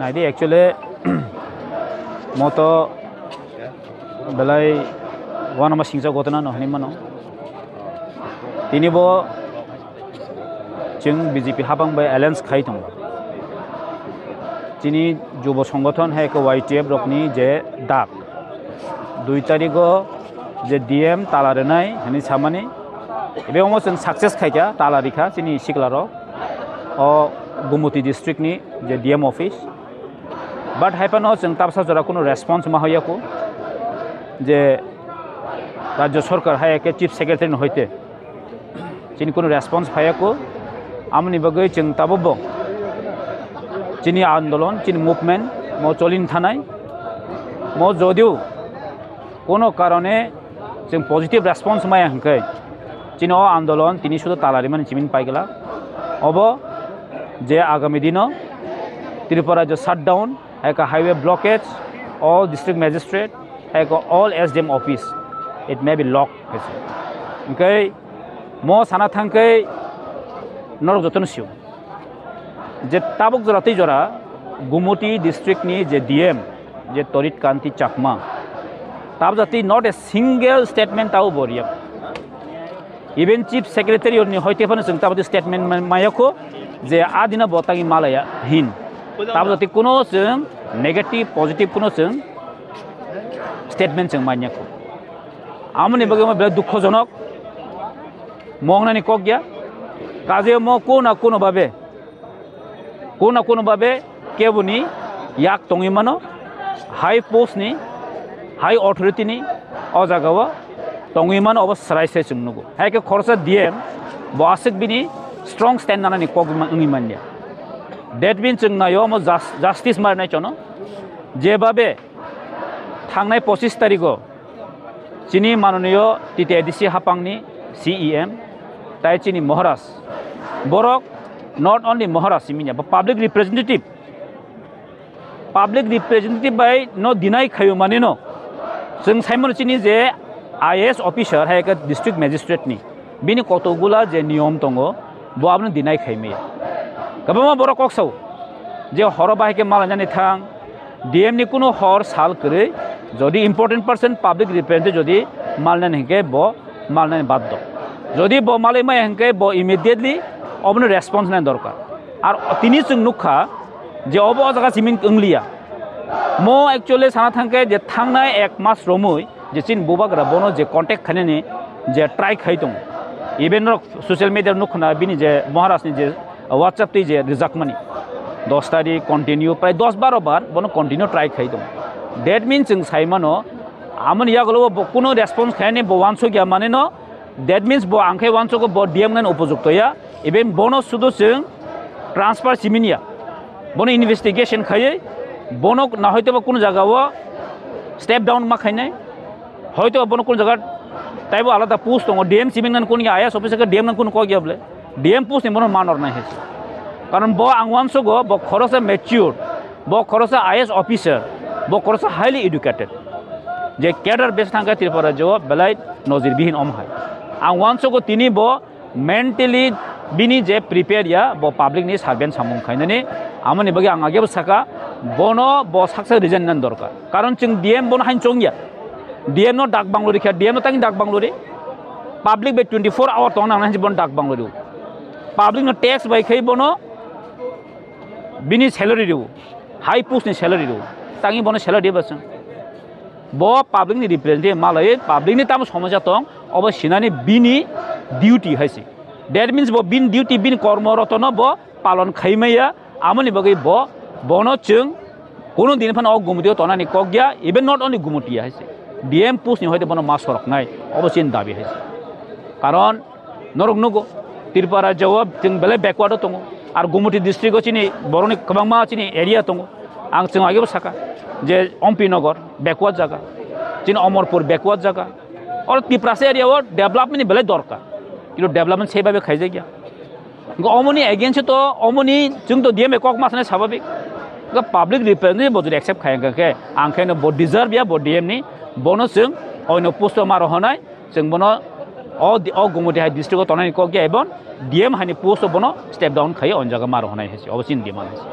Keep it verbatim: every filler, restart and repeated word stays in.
Naidi actually moto belai wanama singsa gotona no hani mano. Tini bo chwng B J P habang bai alliance khai tongo. Chini jubo songothon hai khe Y T F rokni je dak dui tarigo je D M tala rwnai hani samani. Ebe omo chwng success khaikha, tala rikha chini siklarok o Gumoti district ni je D M office. But hai phano chwng tabsa jora kunu response ma hoyakho je Rajya Sarkar hai khe Chief Secretary ni hoite chini kunu response phayakho. Amoni bagwi chwng tabukbo chini andolon, chini movement mo cholin thanai. Mo jodio kono karone chwng positive response maya hwnkhe chini o andolon tini sudo tala rimani chimin paigla. Obo je agami dino Tripura rajyo shutdown, hai khe highway blockage, all district magistrate, hai khe all S D M office, it may be locked, hai se. Hwnkhe mo sana thangkhe norok jotono sio je tabuk jora tei jora Gumoti district ni je D M je Torit Kanti Chakma, tabuk jati not a single statement tao bo riya. Even Chief Secretary ni hoite phano chwng tabati statement ma-, mayakho je adina bo tangwi malaya hin. Tabati kuno chwng negative, positive kuno chwng statement chwng manyakho. Amoni bagwi mo belai dukhojonok. Mongnani kok ya. Kaje mo kuno kuno babe. Kuno kuno babe keboni yak tongwi mano, high post ni, high authority ni o jaga o tongwi mano, obo srai srai chwng nugo. Hai khe khoroksa D M bo aswk bini strong stand nanani kok wngwi manya. That means chwng naio omo jus-, justice marnai chono. Jebabe thangnai pochis tarigo chini manoniyo T T A D C hapangni C E M tai chini Maharaj, borok not only Maharaj siminya, bo public representative, public representative bai no deny khayo mani no. Chwng saimano chini je I A S officer hai khe district magistrate ni bini kotokgula je niyom tongo, bo abono deny khai maya. Kwbangma borok kok sao je horo bahai khe malainani thang, D M ni kuno hor sal kwrwi, jodi important person public representative jodi malnani hinkhe bo malnani baddo. Jodi bo malai maya hinkhe bo immediately obono response nai dorkar. Ar tini chwng nukha je obo o jaga siming wngliya. Mo actually sana thangkhe je thangnai ek mas romwi je chini bubagra bono je contact khainani je try khai tongo. Even rok social media nukho na bini je Maharaj ni je WhatsApp twi je rijakmani dos tarik continue prai dos baro bar bono continue try khai tongo. That means chwng sai mano amoni yagulo bo kuno response khainani bo wansuk ya mane no. That means bo ang khe wansugo bo D M nani upojukto ya. Even bono sudo chwng transfer simini ya. Bono investigation khaiwi bono na hoito ba kuno jaga o step down ma khainai. Hoito bono kun jaga taibo alada post tongo, D M simi ngan kun ya, I A S officer ke D M ngan kun kok ya bole. D M post ni bono manor nai hesi. Karon bo ang wansugo bo khoroksa mature, bo khoroksa I A S officer, bo khoroksa highly educated. Je cadre base thangkha Tripura rajyo belai nojir bihin om hai. Ang wansugo tini bo mentally bini je prepare ya bo public ni servant samung khainani, amoni bagwi ang agebo saka bono bo saksa resign nani dorkar. Karon chwng D M bono hain chong ya. D M no dak banglo rikha, D M no tang dak banglo ri. Public bai twenty four hour tong nang nai bono dak banglo ri. Public no tax bai khai bono bini salary ri. High post ni salary ri. Tangi bono salary ba chwng. Bo public ni representative malai public ni tamo somosa tong obo sinani bini duty hai se. That means bo bini duty bini kormo rotono bo palon khai maya. Amoni bagwi bo bono chwng kuno din phano o Gumoti o tonani kok ya, even not only Gumoti ya hai se. D M post ni hoite bono ma sorok nai obo chini dabi hai se. Karon norok nugo Tripura rajyo o chwng belai backward o tongo. Ar Gumoti district o chini borokni kwbangma chini area tongo. Ang chwng agebo saka je Ompi Nagar backward jaga, chini Omorpur backward jaga. Oro Tiprasa area o development ni belai dorkar. Kintu development sebabe khaijak ya. Hwnkhe omoni against to omoni chwng to D M bai kok ma sanai sababik. Hwnkhe public representative bo jodi accept khai hwnkhe ang khe no bo deserve ya bo D M ni bono chwng oino post o ma rohonai chwng bono o di-, o Gumoti hai district o tonani kok ya ebon D M hai ni post o bono step down khai o jaga ma rohonai hai se obo chini demand hai se.